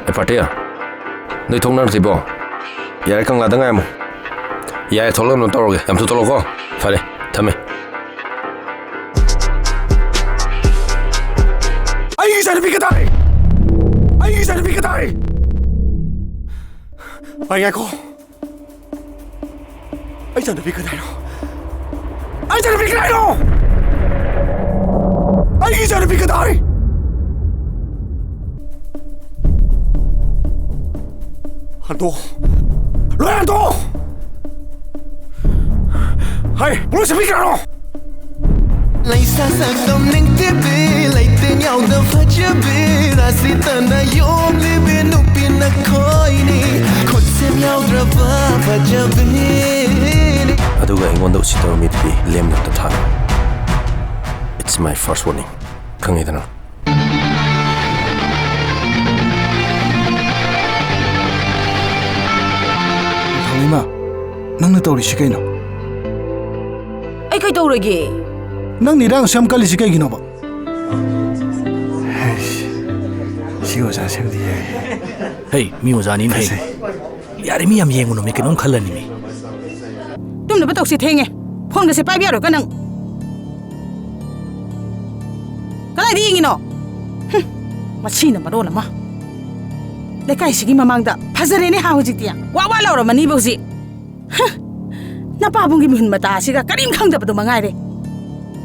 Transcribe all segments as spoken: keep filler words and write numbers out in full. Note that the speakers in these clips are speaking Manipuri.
ꯑꯦ ꯄꯥꯔꯇꯤ, ꯅꯣꯏ ꯊꯣꯛꯅꯔꯛꯇ꯭ꯔꯤꯕꯣ? ꯌꯥꯔꯦ, ꯀꯪꯂꯥꯗ ꯉꯥꯏꯔꯝꯃꯣ꯫ ꯌꯥꯔꯦ, ꯊꯣꯛꯂꯛꯅꯕ ꯇꯧꯔꯒꯦ꯫ ꯌꯥꯝ ꯊꯨ ꯊꯣꯛꯂꯛꯑꯣꯀꯣ꯫ ꯐꯔꯦ, ꯊꯝꯃꯦ꯫ ꯑꯩꯒꯤ ꯏꯆꯥꯅꯨꯄꯤ ꯀꯗꯥꯏ? ꯑꯩꯒꯤ ꯏꯆꯥꯅꯨꯄꯤ ꯀꯗꯥꯏ? ꯑꯩ ꯉꯥꯏꯈꯣ꯫ ꯑꯩ ꯏꯆꯥꯅꯨꯄꯤ ꯀꯗꯥꯏꯅꯣ? ꯑꯩ ꯏꯆꯥꯅꯨꯄꯤ ꯀꯗꯥꯏꯅꯣ? ꯑꯩꯒꯤ ꯏꯆꯥꯅꯨꯄꯤ ꯀꯗꯥꯏ? ꯍꯟꯗꯣꯛ! ꯂꯣꯏ ꯍꯟꯗꯣꯛ! ꯍꯩ, ꯄꯨꯂꯤꯁ ꯃꯤ ꯀꯌꯥꯅꯣ? ꯂꯩꯁꯥ ꯁꯛꯇꯝ ꯅꯤꯡꯇꯤꯕꯤ, ꯂꯩꯇꯦꯡ ꯌꯥꯎꯗ ꯐꯖꯕꯤ, ꯔꯥꯁꯤ ꯇꯅ ꯌꯣꯝꯂꯤꯕꯤ ꯅꯨꯄꯤ ꯅꯈꯣꯏꯅꯤ, ꯈꯨꯠꯁꯦꯝ ꯌꯥꯎꯗ꯭ꯔꯕ ꯐꯖꯕꯤꯅꯤ꯫ ꯑꯗꯨꯒ ꯑꯩꯉꯣꯟꯗ ꯎꯁꯤꯠꯇꯕ ꯃꯤꯗꯨꯗꯤ ꯂꯦꯝꯅ ꯑꯝꯇ ꯊꯥꯔꯣꯏ꯫ It's my first warning. ꯈꯪꯉꯦꯗꯅ? ꯊꯥꯡꯂꯩꯃ, ꯅꯪꯅ ꯇꯧꯔꯤꯁꯤ ꯀꯩꯅꯣ? ꯑꯩ ꯀꯩ ꯇꯧꯔꯒꯦ? ꯅꯪ ꯏꯔꯥꯡ ꯁꯦꯝ ꯀꯜꯂꯤꯁꯤ ꯀꯩꯒꯤꯅꯣꯕ? ꯍꯩꯁ, ꯁꯤ ꯑꯣꯖꯥ ꯁꯦꯝꯗꯤ ꯌꯥꯏ꯫ ꯍꯩ, ꯃꯤ ꯑꯣꯖꯥꯅꯤꯅꯦ꯫ ꯐꯖꯩ꯫ ꯌꯥꯔꯦ, ꯃꯤ ꯌꯥꯝ ꯌꯦꯡꯉꯨꯅꯨ, ꯃꯤ ꯀꯩꯅꯣꯝ ꯈꯜꯂꯅꯤ ꯃꯤ꯫ ꯇꯨꯝꯅꯕ ꯇꯧꯁꯤ, ꯊꯦꯡꯉꯦ꯫ ꯐꯣꯟꯒꯁꯦ ꯄꯥꯏꯕ ꯌꯥꯔꯣꯏꯀꯣ ꯅꯪ꯫ ꯀꯗꯥꯏꯗ ꯌꯦꯡꯉꯤꯅꯣ? ꯍꯨꯝ, ꯃꯁꯤꯅ ꯃꯔꯣꯜ ꯑꯃ꯫ ꯂꯩꯀꯥꯏꯁꯤꯒꯤ ꯃꯃꯥꯡꯗ ꯐꯖꯔꯦꯅꯦ ꯍꯥ ꯍꯧꯖꯤꯛꯇꯤ꯫ ꯋꯥ ꯋꯥ ꯂꯥꯎꯔꯝꯃꯅꯤꯕ ꯍꯧꯖꯤꯛ꯫ ꯍ! ꯅꯄꯥꯕꯨꯡꯒꯤ ꯃꯤꯍꯨꯟ ꯃꯇꯥ ꯑꯁꯤꯒ ꯀꯔꯤꯝ ꯈꯪꯗꯕꯗꯣ ꯃꯉꯥꯏꯔꯦ꯫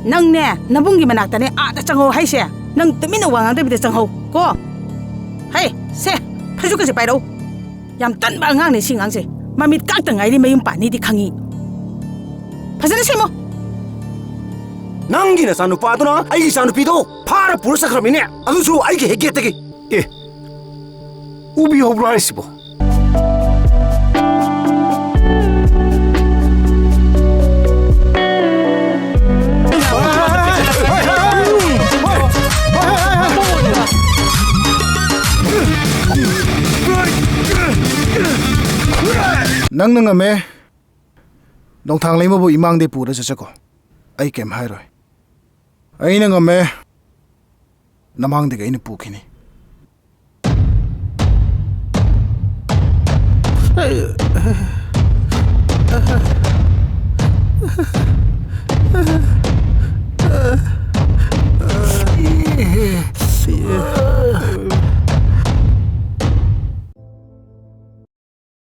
ꯅꯪꯅꯦ, ꯅꯕꯨꯡꯒꯤ ꯃꯅꯥꯛꯇꯅꯦ, ꯑꯥꯗ ꯆꯪꯍꯧ ꯍꯥꯏꯁꯦ꯫ ꯅꯪ ꯇꯨꯃꯤꯟꯅ ꯋꯥ ꯉꯥꯡꯗꯕꯤꯗ ꯆꯪꯍꯧ ꯀꯣ꯫ ꯍꯩ, ꯁꯦ, ꯐꯩꯖꯨꯞꯀꯁꯦ ꯄꯥꯏꯔꯛꯎ꯫ ꯌꯥꯝ ꯇꯟꯕ ꯑꯉꯥꯡꯅꯦ ꯁꯤ ꯑꯉꯥꯡꯁꯦ꯫ ꯃꯃꯤꯠ ꯀꯥꯡꯇ ꯉꯥꯏꯔꯤ, ꯃꯌꯨꯝ ꯄꯥꯟꯅꯤꯗꯤ ꯈꯪꯉꯤ꯫ ꯐꯖꯅ ꯁꯦꯝꯃꯣ꯫ ꯅꯪꯒꯤ ꯅꯆꯥꯅꯨꯄꯥꯗꯨꯅ ꯑꯩꯒꯤ ꯏꯆꯥꯅꯨꯄꯤꯗꯣ ꯐꯥꯔ ꯄꯨꯔ ꯆꯠꯈ꯭ꯔꯃꯤꯅꯦ, ꯑꯗꯨꯁꯨ ꯑꯩꯒꯤ ꯍꯦꯛ ꯒꯦꯠꯇꯒꯤ꯫ ꯑꯦ, ꯎꯕꯤꯍꯧꯕ꯭ꯔꯣ ꯍꯥꯏꯁꯤꯕꯣ? ꯅꯪꯅ ꯉꯝꯃꯦ꯫ ꯅꯣꯡꯊꯥꯡꯂꯩꯃꯕꯨ ꯏꯃꯥꯡꯗꯩ ꯄꯨꯔ ꯆꯠꯆꯀꯣ꯫ ꯑꯩ ꯀꯩꯝ ꯍꯥꯏꯔꯣꯏ꯫ ꯑꯩꯅ ꯉꯝꯃꯦ꯫ ꯅꯃꯥꯡꯗꯒꯤ ꯑꯩꯅ ꯄꯨꯈꯤꯅꯤ꯫